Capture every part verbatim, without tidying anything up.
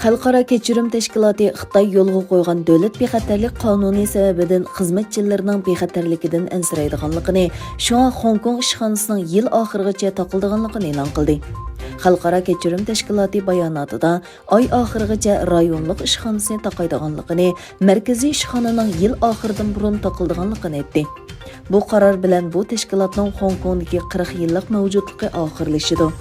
خەلقئارا كەچۈرۈم تەشكىلاتى خىتاي يولغا قويغان دۆلەت بىخەتەرلىك قانۇنى سەۋەبىدىن خىزمەتچىلىرىنىڭ بىخەتەرلىكىدىن ئەنسىرەيدىغانلىقىنى، شۇڭا خوڭكوڭ ئىشخانىسىنىڭ يىل ئاخىرىغىچە تاقىلىدىغانلىقىنى ئېلان قىلدى. خەلقئارا كەچۈرۈم تەشكىلاتى باياناتىدا ئاي ئاخىرىغىچە رايونلۇق ئىشخانىسىنى تاقايدىغانلىقىنى، مەركىزىي ئىشخانىنىڭ يىل ئاخىرىدىن بۇرۇن تاقىلىدىغانلىقىنى ئېيتتى. بۇ قارار بىلەن بۇ تەشكىلاتنىڭ خوڭكوڭدىكى قىرىق يىللىق مەۋجۇتلۇقى ئاخىرلىشىدۇ.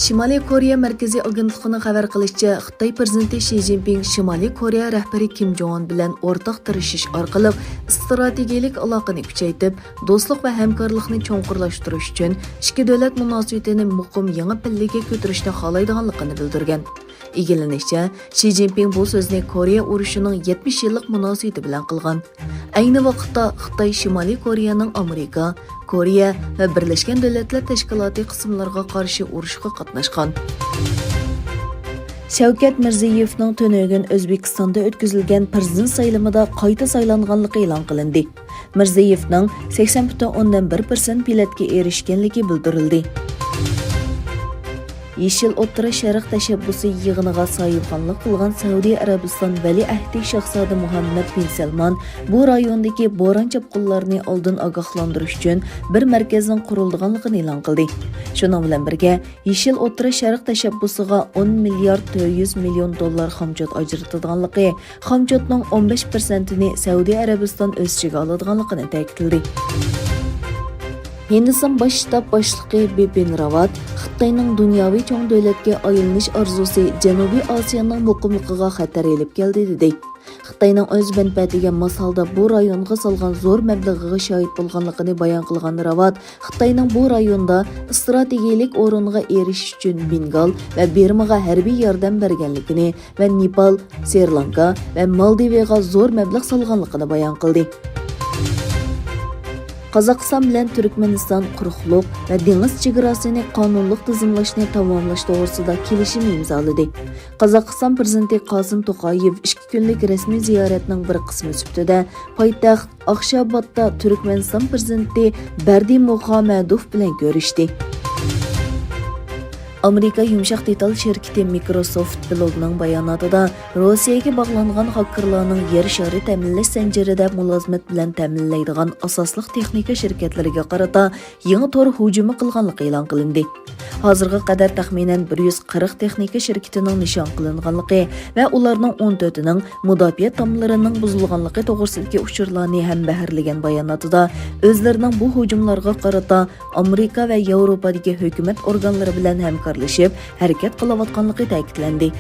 شىمالىي كورېيە مەركىزىي ئاگېنتلىقىنىڭ خەۋەر قىلىشىچە، خىتاي پىرېزىدېنتى شى جىنپىڭ شىمالىي كورېيە رەھبىرى كىم جوڭ ئۇن بىلەن ئورتاق تىرىشىش ئارقىلىق ئىستراتېگىيەلىك ئالاقىنى كۈچەيتىپ، دوستلۇق ۋە ھەمكارلىقنى چوڭقۇرلاشتۇرۇش ئۈچۈن ئىككى دۆلەت مۇناسىۋىتىنى مۇقىم يېڭى پەللىگە كۆتۈرۈشنى خالايدىغانلىقىنى بىلدۈرگەن. ئىگىلىنىشىچە، شى جىنپىڭ بۇ سۆزنى كورېيە ئۇرۇشىنىڭ يەتمىش يىللىق مۇناسىۋىتى بىلەن قىلغان. ئەينى ۋاقىتتا خىتاي شىمالىي كورېيەنىڭ ئامېرىكا، كورېيە ۋە بىرلەشكەن دۆلەتلەر تەشكىلاتى قىسىملىرىغا قارشى ئۇرۇشقا قاتناشقان. شەۋكەت مىرزىيېۋنىڭ تۈنۈگۈن ئۆزبېكىستاندا ئۆتكۈزۈلگەن پىرېزىدېنت سايلىمىدا قايتا سايلانغانلىقى ئېلان قىلىندى. مىرزىيېۋنىڭ سەكسەن پۈتۈن ئوندىن بىر پىرسەنت بېلەتكە ئېرىشكەنلىكى بىلدۈرۈلدى. يېشىل ئوتتۇرا شەرق تەشەببۇسى يىغىنىغا ساھىبخانلىق قىلغان سەئۇدى ئەرەبىستان ۋەلىئەھدى شاھزادە مۇھەممەد بىن سەلمان بۇ رايوندىكى بوران-چاپقۇنلارنى ئالدىن ئاگاھلاندۇرۇش ئۈچۈن بىر مەركەزنىڭ قۇرۇلىدىغانلىقىنى ئېلان قىلدى. شۇنىڭ بىلەن بىرگە، يېشىل ئوتتۇرا شەرق تەشەببۇسىغا ئون مىليارد تۆت يۈز مىليون دوللار خامچوت ئاجرىتىدىغانلىقى، خامچوتنىڭ ئون بەش پىرسەنتىنى سەئۇدى ئەرەبىستان ئۆز ئىچىگە ئالىدىغانلىقىنى تەكىتلىدى. ھىندىستان باش شتاب باشلىقى بىپىن راۋات خىتاينىڭ دۇنياۋى چوڭ دۆلەتكە ئايلىنىش ئارزۇسى جەنۇبىي ئاسىيانىڭ مۇقىملىقىغا خەتەر ئېلىپ كەلدى، دېدى. خىتاينىڭ ئۆز مەنپەئەتىگە ماس ھالدا بۇ رايونغا سالغان زور مەبلىغىغا شاھىت بولغانلىقىنى بايان قىلغان راۋات، خىتاينىڭ بۇ رايوندا ئىستراتېگىيەلىك ئورۇنغا ئېرىشىش ئۈچۈن بېنگال ۋە بىرمىغا ھەربىي ياردەم بەرگەنلىكىنى ۋە نېپال، سرى لانكا ۋە مالدىۋىغا زور مەبلەغ سالغانلىقىنى بايان قىلدى. قازاقىستان بىلەن تۈركمەنىستان قۇرۇقلۇق ۋە دېڭىز چېگراسىنى قانۇنلۇق تىزىملاشنى تاماملاش توغرىسىدا كېلىشىم ئىمزالىدى. قازاقىستان پىرېزىدېنتى قاسىم توقايېۋ ئىككى كۈنلۈك رەسمىي زىيارەتنىڭ بىر قىسمى سۈپىتىدە پايتەخت ئاشخابادتا تۈركمەنىستان پىرېزىدېنتى بەردىمۇخامەدوف بىلەن كۆرۈشتى. ئامېرىكا يۇمشاق دېتال شىركىتى مىكروسوفت بلوگنىڭ باياناتىدا، روسىيەگە باغلانغان خاككېرلارنىڭ يەر شارى تەمىنلەش زەنجىرىدە مۇلازىمەت بىلەن تەمىنلەيدىغان ئاساسلىق تېخنىكا شىركەتلىرىگە قارىتا يېڭى تور ھۇجۇمى قىلغانلىقى ئېلان قىلىندى. ھازىرغا قەدەر تەخمىنەن بىر يۈز قىرىق تېخنىكا شىركىتىنىڭ نىشان قىلىنغانلىقى ۋە ئۇلارنىڭ ئون تۆتىنىڭ مۇداپىئە تاملىرىنىڭ بۇزۇلغانلىقى توغرىسىدىكى ئۇچۇرلارنى ھەمبەھىرلىگەن باياناتىدا، ئۆزلىرىنىڭ بۇ ھۇجۇملارغا قارىتا ئامېرىكا ۋە ياۋروپادىكى ھۆكۈمەت ئورگانلىرى بىلەن ھەمكارلىشىپ ھەرىكەت قىلىۋاتقانلىقى تەكىتلەندى.